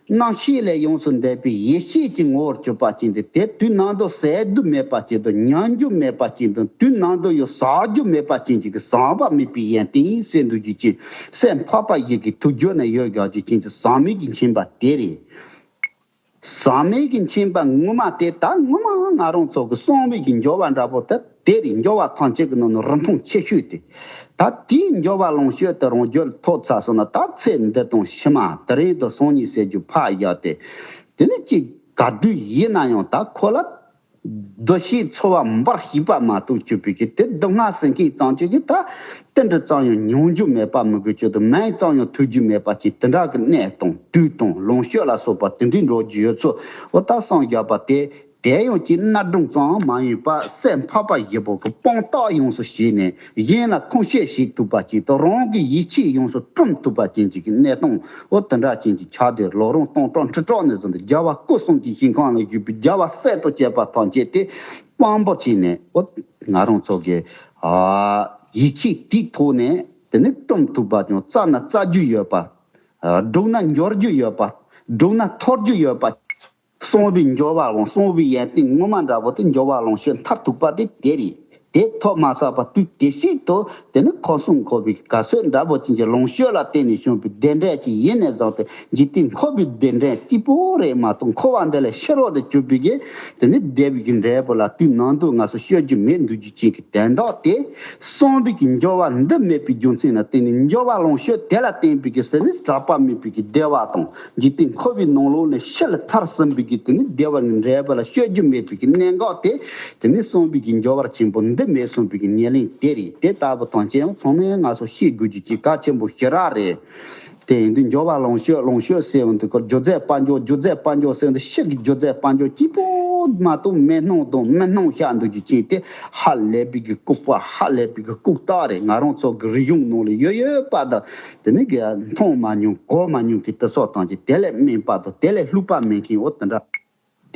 རྣམ་ཤེས་ལས་ཡོངས་སུ་འདས་པའི་ཡེ་ཤེས་ཀྱི་ངོ་བོར་གྱུར་པ་ཅན་དེ་དེ་དུས་ནམ་དུ་ཟད་དུ་མེད་པ་ཅན་དང་མྱང་རྒྱུ་མེད་པ་ཅན་དང་དུས་ནམ་དུ་ཡང་ཟ་རྒྱུ་མེད་པ་ཅན་གྱི་གི་ཟག་པ་མེད་པའི་ཡོན་ཏན་ཟེར་འདུག་རྒྱུ་ཅན། སྲས་འཕགས་པ་ཡི་གི་ཐུགས་རྒྱུད་ནས་ཡོད་དགོས་རྒྱུ་ཅན་གྱི་ཟག་མེད་ཀྱི་མཁྱེན་པ་དེ་རེད། ཟག་མེད་ཀྱི་མཁྱེན་པ་ངོ་མ་དེ་ད་ངོ་མ་ང་རང་ཚོ་གི་གསང་བའི་གི་འབྱོར་བ་འདྲ་པོ་དེ་དེ་རེད། འབྱོར་བ་ཐམས་ཅད་ཀྱི་ནང་ནས་རིན་ཐང་ཆེ་ཤོས་དེ། ད་དེའི་འབྱོར་བ་ལོངས་སྤྱོད་དེ་རང་རྒྱུད་ཐོབ་ཚར་སོང་ན་ད་ཚེ་འདི་དང་ཕྱི་མ་དེ་རིང་དང་སང་ཉིན་ཟེར་རྒྱུ་ཕར་བཞག་སྟེ། དེ་ནི་ཅིག་ག་དུས་ཡིན་ན་ཡང་ད་ཁོ་ལ། འདུ་ཤེས་ཚོར་བ་འབར་ཤེས་པ་མ་གཏོགས་གྱུར་པའི་གི་དེ་སྡུག་བསྔལ་ཟེར་མཁན་ཙམ་ཅིག་གི་ད་དེ་འདྲ་ཙམ་ཡང་མྱོང་རྒྱུ་མེད་པ་མི་དགོས་ཀྱི་དང་མིང་ཙམ་ཡང་ཐོས་རྒྱུ་མེད་པ་ཅིག་དེ་འདྲ་གི་གནས་དང་དུས་དང་ལོངས་སྤྱོད་ལ་སོགས་པ་དེ་འདྲའི་འགྲོ་རྒྱུ་ཡོད་ཚུལ་འོ་ད་སངས་རྒྱས་པ་དེ་དེ་ཡང་ཅིག་གནའ་སྒྲུང་ཙམ་མ་ཡིན་པ་སྲས་འཕགས་པ་བཞི་པོ་གི་དཔང་རྟགས་ཡོངས་སུ་བྱས་ནས་གཞན་ལ་ཁུངས་སྐྱེལ་བྱེད་ཐུབ་པ་ཅིག་དང་རང་གི་ཡིད་ཆེས་ཡོངས་སུ་སྒྲུབ་ཐུབ་པ་ཅན་ཅིག་གི་གནས་སྟངས་འོ་དེ་འདྲ་ཅན་ཅིག་ཆགས་ཏེ་ལོ་རིམ་སྟོང་ཕྲག་ཁྲི་ཕྲག་ནས་བཟུང་སྟེ་རྒྱལ་བ་སྐུ་གསུམ་གྱི་ཞིང་ཁམས་ལ་བཞུགས་པའི་རྒྱལ་བ་སྲས་དང་བཅས་པ་ཐམས་ཅད་དེ་དཔང་པོ་བྱས་ནས་འོ་ང་རང་ཚོ་གི་ཨ་ཡིད་ཆེས་དེའི་ཐོག་ནས་དེ་ནི་སྒྲུབ་ཐུབ་པ་ཀྱང་བཙལ་ན་བཙལ་རྒྱུ་ཡོད་པ། ཨ་བསྒྲུབས་ན་འབྱོར་རྒྱུ་ཡོད་པ། བསྒྲུབས་ན་ཐོབ་རྒྱུ་ཡོད་པ། གསང་བའི་འབྱོར་བའམ་གསང་བའི་ཡོན་ཏན་ངོ་མ་འདྲ་པོ་དེ་འབྱོར་བ་ལོངས་སྤྱོད་མཐར་ཐུག་པ་དེ་དེ་རེད། དེ་ཐོབ་མ་ཚར་བར་དུས་དེ་ཞིག་ཏུ་དེ་ནི་འཁོར་གསུམ་འཁོར་བའི་ག་ཚོད་འདྲ་པོ་ཅན་གྱི་ལོངས་སྤྱོད་ལ་བརྟེན་ནས་བྱུང་བའི་བདེ་འབྲས་ཅིག་ཡིན་ནས་བཟུང་སྟེ་འཇིག་རྟེན་འཁོར་བའི་བདེ་འབྲས་གཅིག་པོ་རེད་མ་གཏོགས་འཁོར་བ་འདི་ལས་ཕྱི་རོལ་དུ་གྱུར་པའི་གི་དེ་ནི་བདེ་བའི་གི་འབྲས་བུ་ལ་དུས་ནམ་དུ་ང་ཚོ་སྤྱོད་རྒྱུ་མེད་འདུག་རྒྱུ་ཅན་གྱི་དོན་དག་དེ། གསང་བའི་གི་འབྱོར་བ་འདི་མེད་པའི་རྒྱུ་མཚན་ལ་བརྟེན་ནས་འབྱོར་བ་ལོངས་སྤྱོད་དེ་ལ་བརྟེན་པའི་གི་ཟེར་ནས་ཟག་པ་མེད་པའི་གི་བདེ་བ་དང་འཇིག་རྟེན་འཁོར་བའི་ནང་ལོགས་ནས་ཕྱི་ལ་ཐར་ཟིན་པའི་གི་དེ་ནི་བདེ་བ་ནི་འབྲས་བུ་ལ་སྤྱོད་རྒྱུ་མེད་པའི་གི་གནད་འགག་དེ་དེ་ནི་གསང་བའི་གི་འབྱོར་བ་ཆེན་པོ་འདི་མེད་གསུངས་པའི་གི་ཉེར་ལེན་དེ་རེད། དེ་ལྟ་བུ་ཐམས་ཅད་ཡང་ཚང་མས་ང་ཚོ་ཤེས་དགོས་རྒྱུ་གཅིག་གལ་ཆེན་པོ་ཞེ་དྲག་རེད། དེ་ཡིན་དུས་འགྱུར་བ་ལོངས་སྤྱོད་ལོངས་སྤྱོད་ཟེར་བ་འདི་ཀོ་སྒྱུ་རྩལ་དཔལ་འབྱོར། སྒྱུ་རྩལ་དཔལ་འབྱོར་ཟེར་བ་འདི་ཕྱི་གི་སྒྱུ་རྩལ་དཔལ་འབྱོར་གཅིག་པོ་མ་གཏོགས་མེད་སྣང་དང་མི་སྣང་ཤག་འདུག་རྒྱུ་ཅན་དེ་ཧ་ལས་པའི་གི་ལྐུགས་པ། ཧ་ལས་པའི་གི་ལྐུགས་རྟགས་རེད། ང་རང་ཚོ་གི་རིག་གཞུང་ནང་ལ་ཡོད་ཡོད་པ་དང་དེ་ནི་གི་མཐོང་མ་མྱོང་གོ་མ་མྱོང་གི་དེ་སོགས་དང་གཅིག་དེ་ལས་སྨན་པ་དང་དེ་ལས་ལྷུག་པ་མེད་མཁན་འོ་དེ་འདྲ།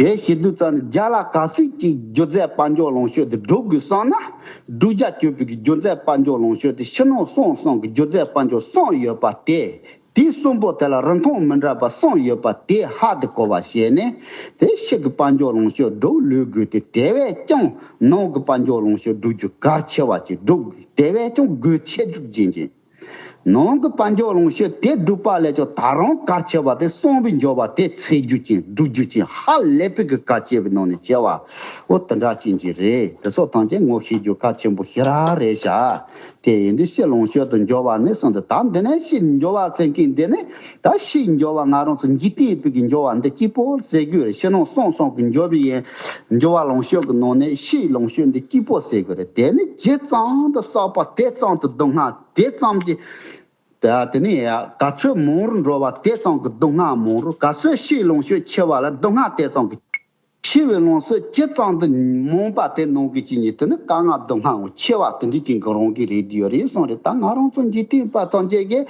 དེ་བྱེད་དུས་ཙམ་ནས་རྒྱ་ལ་ག་སྲིད་ཀྱི་སྒྱུ་རྩལ་དཔལ་འབྱོར་ལོངས་སྤྱོད་དེ་སྒྲུབ་དགོས་བསམ་ན། འབྲུག་རྒྱལ་གྱུར་པའི་གི་སྒྱུ་རྩལ་དཔལ་འབྱོར་ལོངས་སྤྱོད་དེ་ཕྱི་ནང་གསང་གསུམ་གྱི་སྒྱུ་རྩལ་དཔལ་འབྱོར་གསུམ་ཡོད་པ་དེ། དེའི་གསུམ་པོ་དེ་ལ་རིན་ཐང་མི་འདྲ་བ་གསུམ་ཡོད་པ་དེ་ཧ་དེ་གོ་བ་བྱས་ནས། དེ་ཕྱི་གི་དཔལ་འབྱོར་ལོངས་སྤྱོད་སྒྲུབ་ལུས་དགོས་ཏེ། དེ་བས་ཀྱང་ནང་གི་དཔལ་འབྱོར་ལོངས་སྤྱོད་སྒྲུབ་རྒྱུ་གལ་ཆེ་བ་ཅིག་སྒྲུབ་དགོས། དེ་བས་ཀྱང་དགོས་ཆེ་རྒྱུ་ཅན་ཅན། ནང་གི་དཔལ་འབྱོར་ལོངས་སྤྱོད་དེ་སྒྲུབ་པ་ལས་ཀྱང་ད་རུང་གལ་ཆེ་བ་དེ་གསང་བའི་འབྱོར་བ་དེ་འཚོལ་རྒྱུ་ཅན་སྒྲུབ་རྒྱུ་ཅན་ཧ་ལས་པའི་གི་གལ་ཆེ་བའི་ནང་ནས་ཆེ་བ། འོ་དེ་འདྲ་ཅན་ཅིག་རེད། དེ་སོགས་ཐམས་ཅད་ངོ་ཤེས་རྒྱུ་གལ་ཆེན་པོ་ཞེ་དྲག་རེད་ཤག་དེ་ཡིན་དུས་ཕྱི་ལོངས་སྤྱོད་དུ་འབྱོར་བ་ནི་གསུངས་ཏེ། ད་འདི་ནས་ཕྱི་འབྱོར་བ་ཟེར་མཁན་འདི་ནི། ད་ཕྱིའི་འབྱོར་བ་ང་རང་ཚོ་འཇིག་རྟེན་པའི་གི་འབྱོར་བ་འདི་གཅིག་པོ་ཟེར་དགོས་རེད། ཕྱི་ནང་གསང་གསུམ་གྱི་འབྱོར་བའི་ཡན་འབྱོར་བ་ལོངས་སྤྱོད་ཀྱི་ནང་ནས་ཕྱིའི་ལོངས་སྤྱོད་འདི་གཅིག་པོ་ཟེར་དགོས་རེད། དེ་ནི་ཇི་ཙམ་དུ་བསགས་པ་དེ་ཙམ་དུ་སྡུག་བསྔལ་དེ་ཙམ་གྱི། ད་དེ་ནས་ཡ་ག་ཚོད་མང་རུ་འགྲོ་བ་དེ་ཙམ་གྱི་སྡུག་བསྔལ་མང་རུ། ག་ཚོད་ཕྱིའི་ལོངས་སྤྱོད་ཆེ་བ་ལ་སྡུག་བསྔལ་དེ་ཙམ་གྱི། ཆེ་བའི་ལོངས་སྤྱོད་ཇི་ཙམ་དུ་མང་བ་དེ་ནང་གི་ཅི་ཉིད་དེ་ནི་དཀའ་ངལ་སྡུག་བསྔལ་ཆེ་བ་དེ་འདྲའི་ཅན་གྱི་རང་གི་རེད་ཡོད་རེད་གསུངས་རེད། ད་ང་རང་ཚོ་འཇིག་རྟེན་པ་ཐམས་ཅད་ཀྱི་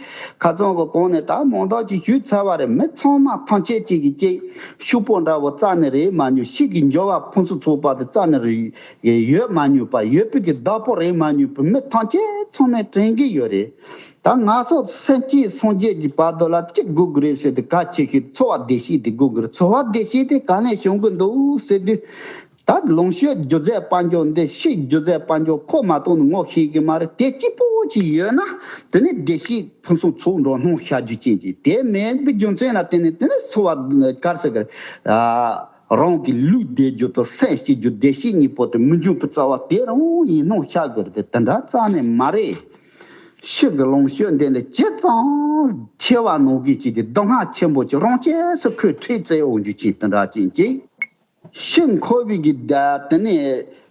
ཁ་ཚང་གི་གོང་ནས་ད་མང་དག་ཅིག་ཞུས་ཚར་བ་རེད། མི་ཚང་མ་ཐམས་ཅད་ཅིག་གི་ཅིག་ཕྱུག་པོ་འདྲ་བོ་རྩ་ནས་རེད་མ་མྱོང་། ཕྱིའི་གི་འབྱོར་བ་ཕུན་སུམ་ཚོགས་པ་དེ་རྩ་ནས་རེད་ཡོད་མ་མྱོང་པ། ཡོད་པའི་གི་བདག་པོ་རེད་མ་མྱོང་པའི་མི་ཐམས་ཅད་ཚང་མས་དྲན་གྱི་ཡོད་རེད། ད་ང་ཚོ་སེམས་ཅན་སངས་རྒྱས་ཀྱི་བར་དུ་ལ་གཅིག་དགོས་ཀྱི་རེད་ཟེར་ཏེ་གལ་ཆེ་ཤོས་འཚོ་བ་བདེ་སྐྱིད་དེ་དགོས་ཀྱི་རེད། འཚོ་བ་བདེ་སྐྱིད་དེ་ག་ནས་བྱུང་གི་འདུག་ཟེར་དུས། ད་ལོངས་སྤྱོད་སྒྱུ་རྩལ་དཔལ་འབྱོར་འདི་ཕྱིའི་སྒྱུ་རྩལ་དཔལ་འབྱོར་ཁོ་མ་གཏོགས་ནི་ངོ་ཤེས་ཀྱི་མ་རེད། དེ་གཅིག་པོ་ཅིག་ཡོད་ན་དེ་ནི་བདེ་སྐྱིད་ཕུན་སུམ་ཚོགས་འགྲོ་སྣང་ཤར་རྒྱུ་ཅན་གྱི། དེ་མེད་པའི་རྒྱུ་མཚན་ལ་བརྟེན་ནས་དེ་ནི་འཚོ་བ་ག་རེ་ཟེར་གི་རེད། རང་གི་ལུས་བདེ་རྒྱུ་དང་སེམས་སྐྱིད་རྒྱུ་བདེ་སྐྱིད་གཉིས་པོ་དེ་མི་འབྱུང་བའི་རྩ་བ་དེ་རང་ཡིན་སྣང་ཤར་དགོས་རེད་དེ་དེ་འདྲ་རྩ་ནས་མ་རེད། ཕྱི་གི་ལོངས་སྤྱོད་འདི་ལས་ཇི་ཙམ་ཆེ་བ་ནང་གི་ཅིག་དེ་སྡུག་བསྔལ་ཆེན་པོ་ཅིག་རང་ཆས་སུ་ཁོས་ཁྲིད་བཙལ་འོང་རྒྱུ་ཅིག་དེ་འདྲ་ཅན་ཅིག་ཕྱི་འཁོར་བའི་གི་ད་དེ་ནས་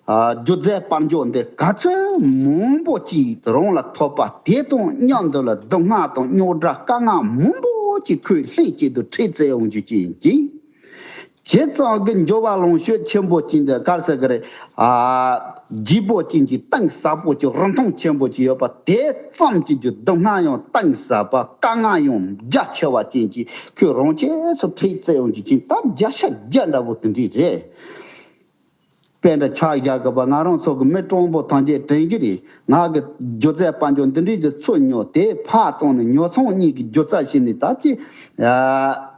སྒྱུ་རྩལ་དཔལ་འབྱོར་འདི་ག་ཚོད་མང་པོ་ཅིག་རང་ལ་ཐོབ་པ་དེ་དང་མཉམ་དུ་ལ་སྡུག་བསྔལ་དང་རྙོག་དྲ་དཀའ་ངལ་མང་པོ་ཅིག་ཁོས་ལྷན་སྐྱེས་སུ་ཁྲིད་བཙལ་འོང་རྒྱུ་ཅན་ཅིག་ཇི་ཙམ་གྱི་འབྱོར་བ་ལོངས་སྤྱོད་ཆེན་པོ་ཅན་དེ་ག་རེ་ཟེར་གི་རེད། ཨ། ལྗིད་པོ་ཅན་གྱི་གཏིང་ཟབ་པོ་ཅིག་རིན་ཐང་ཆེན་པོ་ཅིག་ཡོད་པ་དེ་ཙམ་གྱི་རྒྱུ་སྡུག་བསྔལ་ཡང་གཏིང་ཟབ་པ་དཀའ་ངལ་ཡང་རྒྱ་ཆེ་བ་ཅན་གྱི་ཁོས་རང་ཆས་སུ་ཁྲིད་བཙལ་འོང་རྒྱུ་ཅན་ད་བརྒྱ་ཆ་བརྒྱ་འདྲ་བོ་དེ་འདྲས་རེད། དཔེ་འདྲ་ཆ་བཞག་དགོས་པ་ང་རང་ཚོ་གི་མི་གྲངས་པོ་ཐམས་ཅད་དྲན་གྱི་རེད། ང་གི་སྒྱུ་རྩལ་དཔལ་འབྱོར་འདི་འདྲས་ཀྱི་ཚུར་ཉོ་དེ་ཕར་བཙོང་ནས་ཉོ་ཚོང་གཉིས་ཀྱི་སྒྱུ་རྩལ་བྱས་ནས་ད་ཅི། ཨ།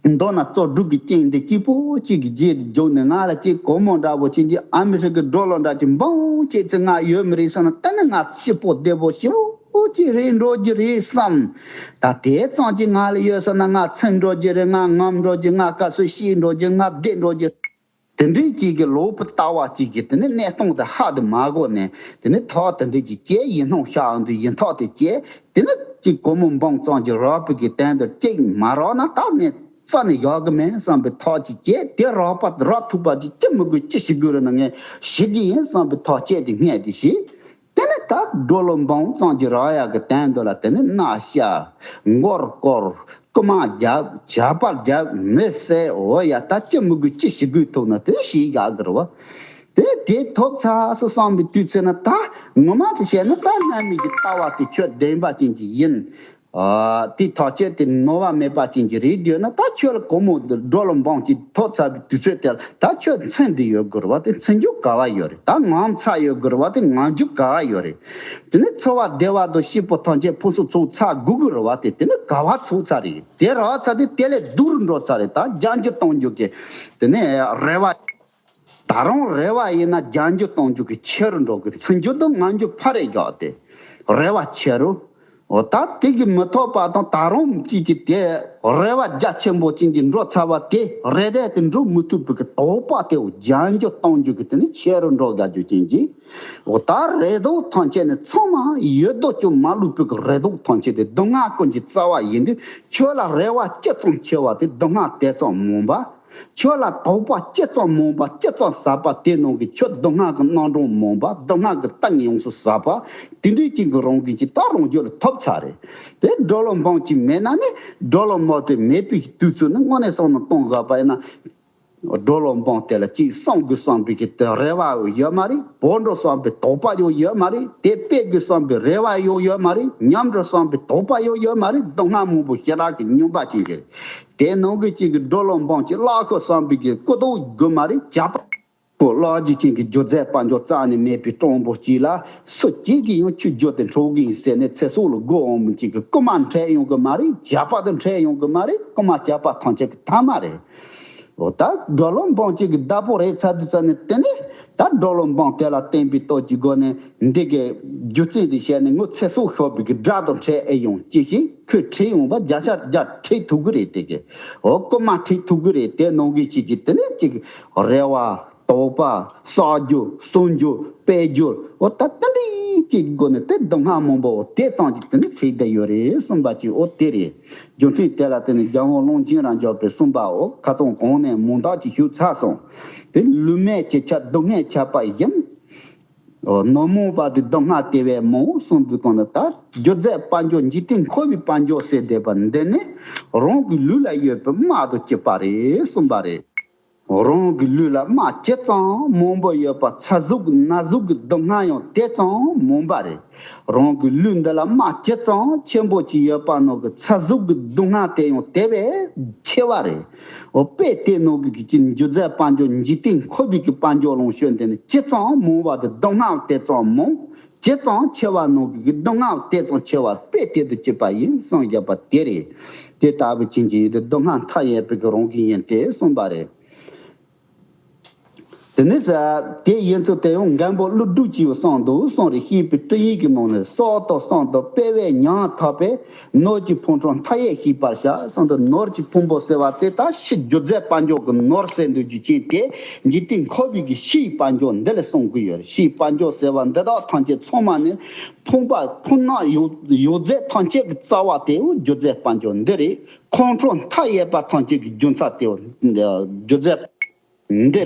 མདོར་ན་བཙོག་སྒྲུག་གི་རྐྱེན་འདི་གཅིག་པོ་གཅིག་གི་རྗེས་སུ་འཇུག་ནས་ང་ལ་གཅིག་སྒོར་མོ་འདྲ་པོ་གཅིག་གིས་ཨ་མི་རི་ཀའི་ཌོ་ལར་འདྲ་གཅིག་འབུམ་གཅིག་ཚེ་ང་ཡོད་མི་རེད་བསམ་ན་ད་ནི་ང་སྐྱིད་པོ་བདེ་པོ་ཞེ་པོ་གཅིག་རེད་འགྲོ་རྒྱུ་རེད་བསམ། ད་དེ་ཙམ་གཅིག་ང་ལ་ཡོད་བསམ་ན་ང་ཚིམ་འགྲོ་རྒྱུ་རེད། ང་ངམ་འགྲོ་རྒྱུ། ང་ག་ཚོད་ཤི་འགྲོ་རྒྱུ། ང་བདེ་འགྲོ་རྒྱུ། དེ་འདྲའི་གཅིག་གི་ལོག་པའི་ལྟ་བ་གཅིག་གིས་དེ་ནི་གནས་སྟངས་དེ་ཧ་དེ་མ་གོ་ནས་དེ་ནི་ཐག་དེ་འདྲའི་གཅིག་བཅད་ཡིན་སྣང་ཤར་འོང་དུས་ཡིན་ཐག་དེ་བཅད་དེ་ནི་གཅིག་སྒོར་མོ་འབུམ་ཙམ་གྱི་རག་པའི་གི་དོན་དུ་གཅིག་མ་རག་ན་ད་ནི་རྩ་ནས་ཡག་གི་མིན་བསམ་པའི་ཐག་གཅིག་བཅད་དེ་རག་པ་རག་ཐུབ་པ་གཅིག་ཅི་མི་དགོས་ཅི་ཞིག་དགོས་རེད་ན་ངས་ཞི་གི་ཡིན་བསམ་པའི་ཐག་བཅད་དེ་སྔས་དེ་ཞིག་དེ་ནི་ད་ཌོ་ལར་འབུམ་ཙམ་གྱི་རག་ཡག་གི་དོན་དུ་ལ་དེ་ནི་མནའ་བཤའ་མགོ་སྐོར། རྐུ་མ་རྒྱབ། ཇག་པ་རྒྱབ། མི་བསད། འོ་ཡ་ད་ཅི་མི་དགོས་ཅི་ཞིག་དགོས་ཐུབ་ན་དེ་ཞིག་ཡག་གི་རེད་བ། དེ་དེ་ཐོབ་ཚར་སོང་བསམ་པའི་དུས་ཚོད་ན་ད་ངོ་མ་དེ་བཤད་ན་ད་རྣམ་སྨིན་གྱི་ལྟ་བ་དེ་ཁྱོད་བདེན་པ་ཅན་གྱི་ཡིན། ཨ། དེ་ཐག་བཅད་དེ་ནོར་བ་མེད་པ་ཅན་གྱི་རེད་འདོད་ན་ད་ཁྱོད་ལ་སྒོར་མོ་ཌོ་ལར་འབུམ་གཅིག་ཐོབ་ཚར་བའི་དུས་ཚོད་དེ་ལ་ད་ཁྱོད་འཚོ་འདི་ཡོད་དགོས་རེད་བ། དེ་འཚོ་རྒྱུ་ག་བ་ཡོད་རེད། ད་ངམ་ཚ་ཡོད་དགོས་རེད་བ། དེ་ངམ་རྒྱུ་ག་བ་ཡོད་རེད། དེ་ནི་འཚོ་བ་བདེ་བ་དང་སྐྱིད་པོ་ཐམས་ཅད་ཕུན་སུམ་ཚོགས་ཚར་དགོས་ཀྱི་རེད་བ། དེ་དེ་ནི་ག་བ་ཚོགས་ཚར་རེད། དེ་རག་ཚར་དེ་དེ་ལས་སྡུག་རུ་འགྲོ་ཚར་རེད། ད་རྒྱ་འགྱུར་གཏོང་རྒྱུ་གི་དེ་ནི་རེ་བ། ད་རུང་རེ་བ་ཡིན་ན་རྒྱ་འགྱུར་གཏོང་རྒྱུ་གི་ཆེ་རུ་འགྲོ་གི། འཚོ་རྒྱུ་དང་ངམ་རྒྱུ་ཕར་རེ་རྒྱག་སྟེ་རེ་བ་ཆེ་རུ། འོ་ད་དེ་གི་མི་ཐོབ་པ་དང་ད་རུང་ཅིག་གི་དེ་རེ་བ་རྒྱ་ཆེན་པོ་ཅན་གྱི་འགྲོ་ཚར་བ་དེ་རེ་ལྡན་དུ་འགྲོ་མི་ཐུབ་པའི་གི་དོགས་པ་དེ་འོ་རྒྱ་འགྱུར་གཏོང་རྒྱུ་གི་དེ་ནི་ཆེ་རུ་འགྲོ་དགའ་རྒྱུ་ཅན་གྱི། འོ་ད་རེ་དོགས་ཐམས་ཅད་ནི་ཚང་མ་ཡོད་དོ་ཅོག་མ་ལུས་པའི་གི་རེ་དོགས་ཐམས་ཅད་དེ་སྡུག་བསྔལ་ཀུན་གྱི་རྩ་བ་ཡིན་དུས་ཁྱོད་ལ་རེ་བ་ཅི་ཙམ་ཆེ་བ་དེ་སྡུག་བསྔལ་དེ་ཙམ་མང་བ། ཆོས་ལ་དོགས་པ་ཅི་ཙམ་མང་པ་ཅི་ཙམ་ཟབ་པ་དེ་ནང་གི་ཆོས་སྡུག་བསྔལ་གྱི་རྣམ་གྲངས་མང་པ་སྡུག་བསྔལ་གྱི་སྟེང་ཡོངས་སུ་ཟབ་པ་དེ་འདྲའི་ཅིག་གི་རང་གི་ཅིག་ད་རང་རྒྱུད་ལ་ཐོབ་ཚར་རེད། དེ་སྒྲོ་ལོ་འབངས་ཅིག་མེད་ན་ནི་སྒྲོ་ལོ་མ་དེ་མེད་པའི་དུས་ཚོད་ནི་དངོས་གནས་བསམ་བློ་གཏོང་དགོས་པ་ཡིན་ན། སྒྲོ་ལོ་འབངས་དེ་ལ་ཅིག་བསམ་དགོས་བསམ་པའི་གི་དེ་རེ་བ་ཡོད་མ་རེད། བོར་འགྲོ་བསམ་པའི་དོགས་པ་ཡང་ཡོད་མ་རེད། དེ་སྤེལ་དགོས་བསམ་པའི་རེ་བ་ཡང་ཡོད་མ་རེད། ཉམས་འགྲོ་བསམ་པའི་དོགས་པ་ཡང་ཡོད་མ་རེད། སྡུག་བསྔལ་མང་པོ་ཞེ་དྲག་གི་སྙོམས་པ་ཅན་ཞིག་རེད། དེ་ནང་གི་ཅིག་གི་སྒྲོ་ལོ་འབངས་ཀྱི་བླ་ཁོ་བསམ་པའི་གི་སྐུ་དོག་དགོས་མ་རེད། བྱ་པ་ཁོ་བླ་རྒྱུ་ཅན་གྱི་སྒྱུ་རྩལ་དཔལ་འབྱོར་རྩ་ནས་མེད་པའི་སྤྲང་པོ་གཅིག་ལ་སུ་གཅིག་གིས་ཡང་ཁྱོད་སྒྱུ་དེ་འཕྲོག་གི་ཡིན་ཟེར་ནས་ཚེ་སྲོག་ལ་སྒོ་འོང་མི་ཅིག་གི་རྐུ་མ་འཕྲད་ཡོང་གི་མ་རེད། བྱ་པ་དང་འཕྲད་ཡོང་གི་མ་རེད། རྐུ་མ་བྱ་པ་ཐམས་ཅད་ཀྱི་ཐ་མ་རེད། འོ་ད་སྒྲོ་ལོ་འབངས་གཅིག་གི་བདག་པོ་རེད་ཚར་དུས་ཙ་ནས་དེ་ནས་ད་སྒྲོ་ལོ་འབངས་དེ་ལ་བརྟེན་པའི་སྟོབས་ཀྱི་སྒོ་ནས་འདི་གའི་རྒྱུ་མཚན་འདི་བཤད་ནས་ངོ་ཚེ་སྲོག་ཤོར་བའི་གི་དགྲ་དང་འཕྲད་ཨེ་ཡོང་ཅི་ཞིག་ཁོས་ཁྲིད་ཡོང་བ་བརྒྱ་ཆ་བརྒྱ་ཁྲིད་ཐུབ་གི་རེད། དེ་གའི་འོ་རྐུ་མ་ཁྲིད་ཐུབ་གི་རེད། དེ་ནང་གི་ཅིག་གི་དེ་ནས་ཅིག་རེ་བ། དོགས་པ། བསགས་རྒྱུ། གསོག་རྒྱུ། སྤེལ་རྒྱུ། འོ་ད་ལྟ་འདྲི་གཅིག་སྒོ་ནས་དེ་སྡུག་བསྔལ་མང་པོ་དེ་ཙམ་གྱིས་དེ་ནི་ཁྲིད་བསྡད་ཡོད་རེད་གསུངས་པ་ཅིག་འོ་དེ་རེད། རྒྱུ་མཚན་དེ་ལ་བརྟེན་ནས་རྒྱལ་དབང་ཀློང་ཆེན་རབ་འབྱོར་པས་གསུངས་པའོ། ཁ་སང་གོང་ནས་མང་དག་ཅིག་ཞུས་ཚར་སོང་། དེ་ལུས་མེད་ཅི་ཁྱབ་སྡུག་བསྔལ་ཁྱབ་པ་བཞིན། ནོར་མང་བ་དེ་སྡུག་བསྔལ་དེ་བས་མང་གསུངས་དུས་གང་ན་ད་སྒྱུ་རྩལ་དཔལ་འབྱོར་འཇིག་རྟེན་འཁོར་བའི་དཔལ་འབྱོར་ཟེར་བསྡད་པ་འདི་ནི་རང་གི་ལུས་ལ་ཡོད་པའི་རྨག་དང་གཅིག་པ་རེད་གསུངས་པ་རེད། རང་གི་ལུས་ལ་རྨ་ཇི་ཙམ་མང་པོ་ཡོད་པ་ཚ་ཟུག་ན་ཟུག་གི་སྡུག་བསྔལ་ཡང་དེ་ཙམ་མང་པ་རེད། རང་གི་ལུས་འདི་ལ་རྨ་ཇི་ཙམ་ཆེན་པོ་ཅིག་ཡོད་པ་ནང་གི་ཚ་ཟུག་གི་སྡུག་བསྔལ་དེ་ཡང་དེ་བས་ཆེ་བ་རེད། འོ་དཔེ་དེ་ནང་གི་གི་ཅིག་སྒྱུ་རྩལ་དཔལ་འབྱོར་འཇིག་རྟེན་འཁོར་བའི་གི་དཔལ་འབྱོར་ལོངས་སྤྱོད་འདི་ནི་ཇི་ཙམ་མང་བ་དེ་སྡུག་བསྔལ་དེ་ཙམ་མང་། ཇི་ཙམ་ཆེ་བ་ནང་གི་གི་སྡུག་བསྔལ་དེ་ཙམ་ཆེ་བ་དཔེ་དེ་དང་གཅིག་པ་ཡིན་གསུངས་བཞག་པ་དེ་རེད། དེ་ལྟ་བུ་ཅན་གྱི་ཡུལ་དུ་སྡུག་བསྔལ་མཐའ་ཡས་པའི་གི་རང་བཞིན་ཡིན་ཏེ་གསུངས་པ་རེད། དེ་ནས་ས་དེ་ཡིན་ཚུལ་དེ་ཡང་མགོན་པོ་ཀླུ་སྒྲུབ་ཀྱིས་གསུངས་འདུག་གསུངས་རེད། ཞེས་པའི་སྤྲིངས་ཡིག་གི་ནང་ནས་སྲོག་དང་གསུམ་དང་སྤེལ་བས་ཉམ་ཐག་པས་ནོར་གྱི་ཕུང་ཁྲོལ་མཐའ་ཡས་ཤེས་པར་བྱ་གསུངས་འདུག་ནོར་གྱི་ཕུང་པོ་ཟེར་བ་དེ་ད་ཕྱི་སྒྱུ་རྩལ་དཔལ་འབྱོར་གྱི་ནོར་ཟེར་འདུག་རྒྱུ་རྐྱེན་དེ་འཇིག་རྟེན་འཁོར་བའི་གི་ཕྱིའི་དཔལ་འབྱོར་འདི་ལ་གསུང་གི་ཡོད་རེད། ཕྱིའི་དཔལ་འབྱོར་ཟེར་བ་འདི་དག་ཐམས་ཅད་ཚང་མ་ནི་ཕུང་པ་ཕུང་ནག་ཡོད་ཡོད་ཚད་ཐམས་ཅད་ཀྱི་རྩ་བ་དེ་སྒྱུ་རྩལ་དཔལ་འབྱོར་འདི་རེད། ཁོང་ཁྲོ་མཐའ་ཡས་པ་ཐམས་ཅད་ཀྱི་རྒྱུ་མཚན་དེ་སྒྱུ་རྩལ་འདི་